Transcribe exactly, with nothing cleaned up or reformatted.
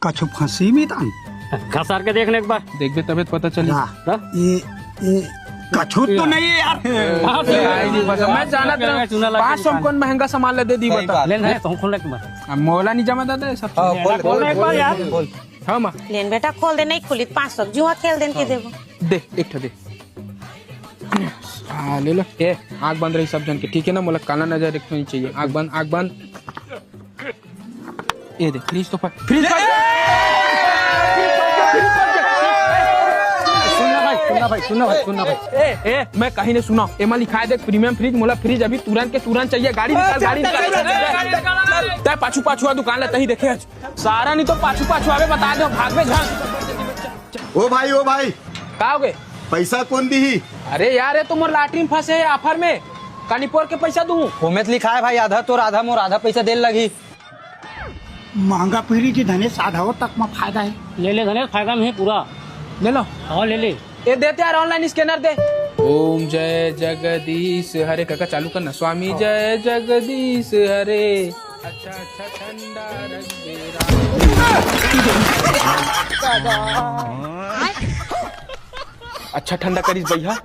कछु फंसी में तान। घसार के देख ना एक बार। देखबे तबे तो पता चली। हाँ। हाँ? ये, ये कछु तो नहीं है यार। हाँ, तो यार, ये बस मैं जानत रहूं। चूना लगा पाँच सौ में कौन महंगा सामान ला दे दी, सही बता। बात। ले ना, तो खोल एक बार। अब मोला नहीं जमा दादा, ये सब हाँ, चीजें। खोल, खोल ना एक बार यार। खोल। हाँ माँ। लेन बेटा, खोल दे, नहीं खुली, पाँच सौ जुआ खेल देन के देबो। दे, एक ठो दे। हाँ, ले लो। ए, आँख बंद रही सब जन के, ठीक है ना? मोला काला नजर एक ठो नहीं चाहिए। आँख बंद, आँख बंद। ये दे, फ्रिज तो फट, फ्रिज फट गया। सुनना भाई, सुनना भाई, सुनना भाई, सुनना भाई। ए, ए, मैं कहीं नहीं सुना। एमा लिखाय देख, प्रीमियम फ्रिज, मोला फ्रिज अभी तुरंत के तुरंत चाहिए। गाड़ी निकाल, गाड़ी निकाल। तै पाछू पाछू आ दुकान ला, तही देखे। सारा नहीं तो पाछू पाछू आवे, बता दे, भागबे झन। ओ भाई, ओ भाई, का हो गे? पैसा कोन दिही? अरे यार, ये तो मोर लाटरी में फंसे हे, ऑफर में। कानी पोर के पैसा दूं? ओमे तो लिखाय भाई, आधा तोर, आधा मोर, आधा पैसा देल लगही। महंगा फ्रिज धनेश, आधा तक में फायदा है। ले ले धनेश, फायदा में है पूरा। ले लो। हाँ, ले ले। ए, दे तो यार, ऑनलाइन स्कैनर दे। ओम जय जगदीश हरे, काका चालू कर ना। स्वामी जय जगदीश हरे। अच्छा, अच्छा, ठंडा रख दे राम। अच्छा ठंडा करिस भैया।